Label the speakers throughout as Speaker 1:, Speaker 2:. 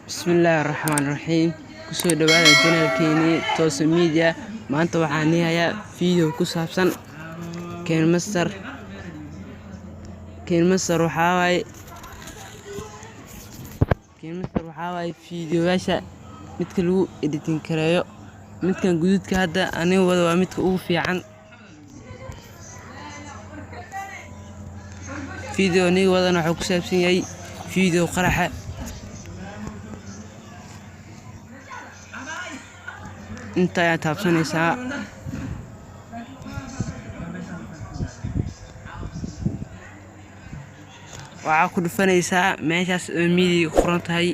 Speaker 1: Bismillaahi Raxmaani Raxiim. Kusoo dhawaada channelkeeni Toosa Media. Maanta waxaan hayaa video ku saabsan KineMaster. KineMaster waxaa waaye, KineMaster waxaa waaye fiidiyoyaasha midka lagu editing gareeyo. Midkan guduudka hadda aniga wada waa midka ugu fiican. Video aniga wadana wuxuu ku saabsan yahay video qaraxa. Inta ayaa taabsanaysaa. Waxaa ku dhufanaysaa meeshaas oo media ku qoran tahay.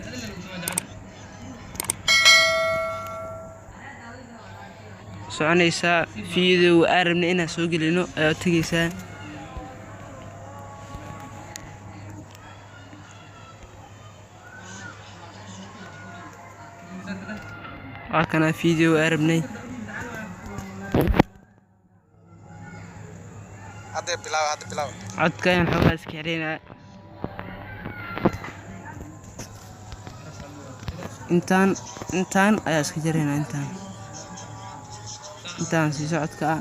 Speaker 1: Soconaysaa video aan rabnay inaan soo gelino ayaa tegaysaa. Waa kana video aan rabnay.
Speaker 2: Hadda bilaab, hadda bilaab.
Speaker 1: Codka ayaan xoogaa iska xidhaynaa. Intaan ayaa iska jaraynaa, intaan sii socodka ah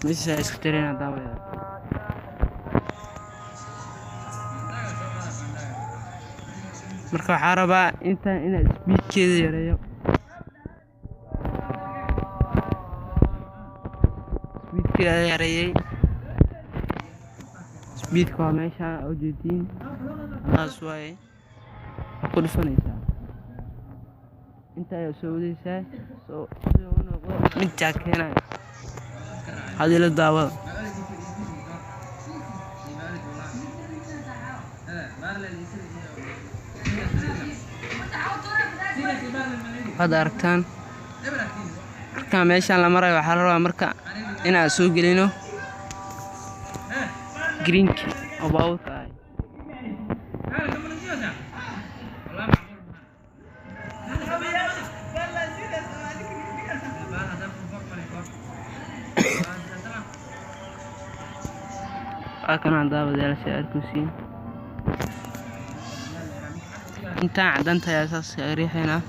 Speaker 1: meeshaas ayaa iska jaraynaa, daawadayaal. Marka waxaa rabaa intaan inaan speedkeeda yareeyo. Speedkeeda ayaa yareeyay. Speedka waa meesha ujeediin, taas waaye. Waa ku dhufanaysaa, inta ayaa soo wadaysaa soo si uu u noqdo mid jaakeenayo. Hadii la daawada waxaad aragtaan, marka meeshaan la marayo waxaa la rabaa marka inaan soo gelino greenki oo baabuurka ah. Waa kana, daawadayaal, si arkaysiin. Intaan cadanta ayaa saas kaga riixaynaa.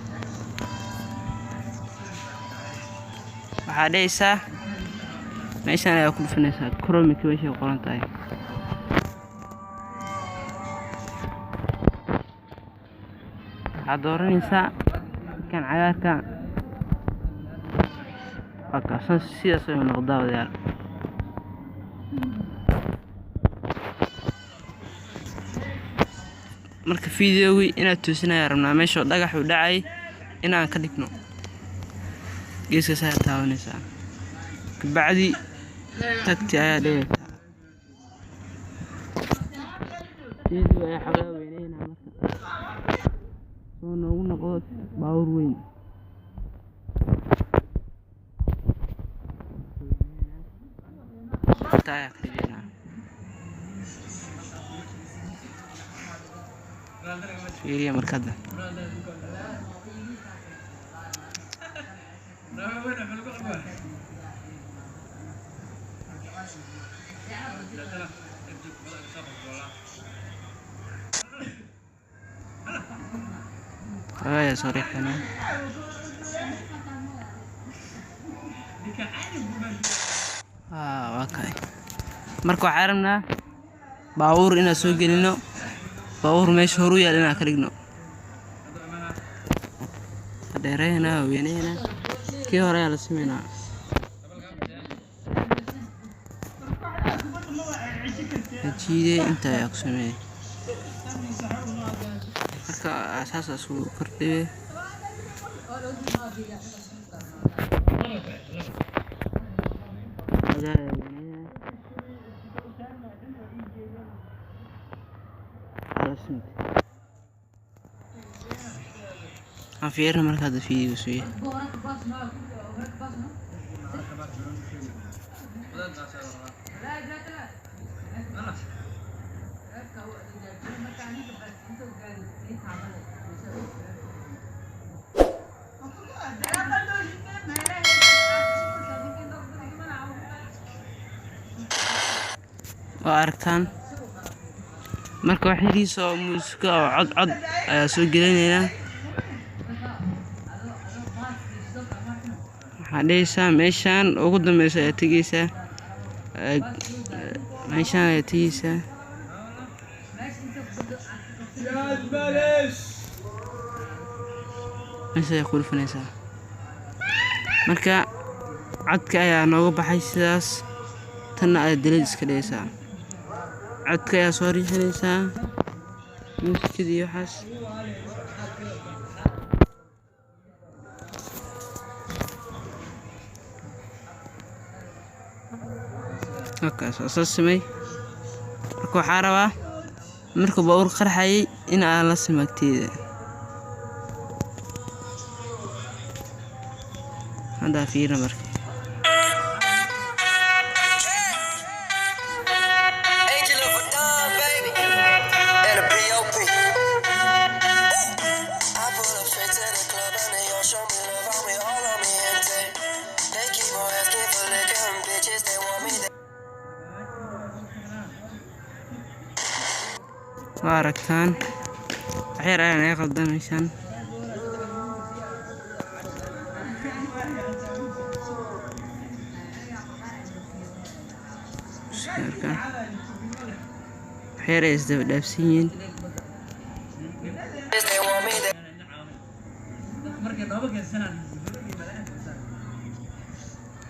Speaker 1: Waxaa dhehaysaa meeshaan ayaa ku dhufanaysaa, chroma key meeshay ku qoran tahay. Waxaad dooranaysaa midkan cagaarka. Waa kaas, sidaas ayuu noqdaa, daawadayaal. Marka videogii inaad toosinaya rabnaa, meeshoo dhagax uu dhacay inaan ka dhigno. Geeskaas ayaa taabanaysaa, kabacdi tagti ayaa dhigaysaa. Video ayaa xoogaa weyneynaa marka soo noogu noqdo baabuur weyn. Inta ayaa ka dhigaynaa. Fiiriya marka hadda. Xoogaa ayaa soo riixaynaa. Waa kay. Marka waxaan rabnaa baabuur inaan soo gelino, baabuur meesha horu yaal inaan ka dhigno. Dheereynaa, weyneynaa, kii hore ayaa la sameynaa. Jiidee inta ayaa ku sameeyay. Marka saas isugu kordhiye. Xoogaa ayaa weyneynaa. Waa. Aan fiirino marka hadda video soo yahay. Waa aragtaan. Marka wax yariis oo muusiko oo cod cod ayaa soo gelinaynaa. Waxaa dhehaysaa meeshaan ugu dambeysa ayaa tegeysaa, meeshaan ayaa tegeysaa. Meesha ayaa ku dhufanaysaa. Marka codka ayaa nooga baxay sidaas, tanna ayaa delete iska dhigaysaa. Codka ayaa soo riixinaysaa, muusikadii iyo waxaas. Halkaas waa soo samey. Marka waxaa rabaa marka baabuur qarxayay in aan la simo agteeda. Hadda fiirina marka.
Speaker 3: Angel of a dime, baby, and a B.O.P. I pull up straight to the club and they all show me love. I'm with all of me and they keep on asking for liquor and bitches. They want me. They
Speaker 1: Waa aragtaan, wax yar ayaa naga qaldan meeshaan. Marka wax yar ay isdaba dhaafsan yihiin.
Speaker 3: they want me. They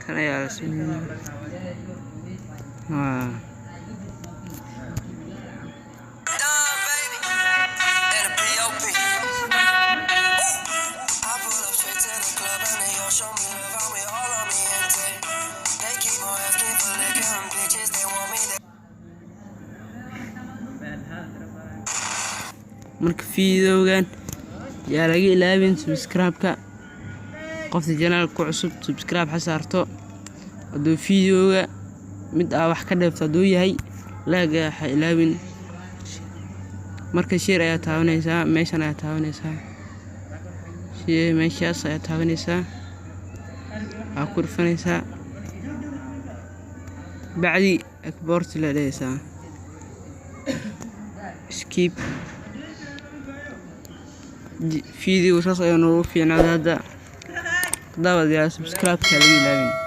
Speaker 1: Kan ayaa la sameeyay. Waa
Speaker 3: dime, baby, and a B.O.P. I pull up straight to the club and they all show me love. I'm with all of me and they keep on asking for liquor and bitches. They want me. They
Speaker 1: Marka videogan yaa laga ilaawin subscribe-ka. Qofta channel ku cusub subscribe ha saarto. Hadduu videoga mid aa wax ka dheefto hadduu yahay, like ha ilaawin. Marka share ayaa taabanaysaa, meeshan ayaa taabanaysaa, share meeshaas ayaa taabanaysaa, waa ku dhufanaysaa, bacdi export la dhehaysaa, skip. Video saas ayaa noogu fiicnaaday. Hadda daawadayaal, subscribe-ka laga ilaawin.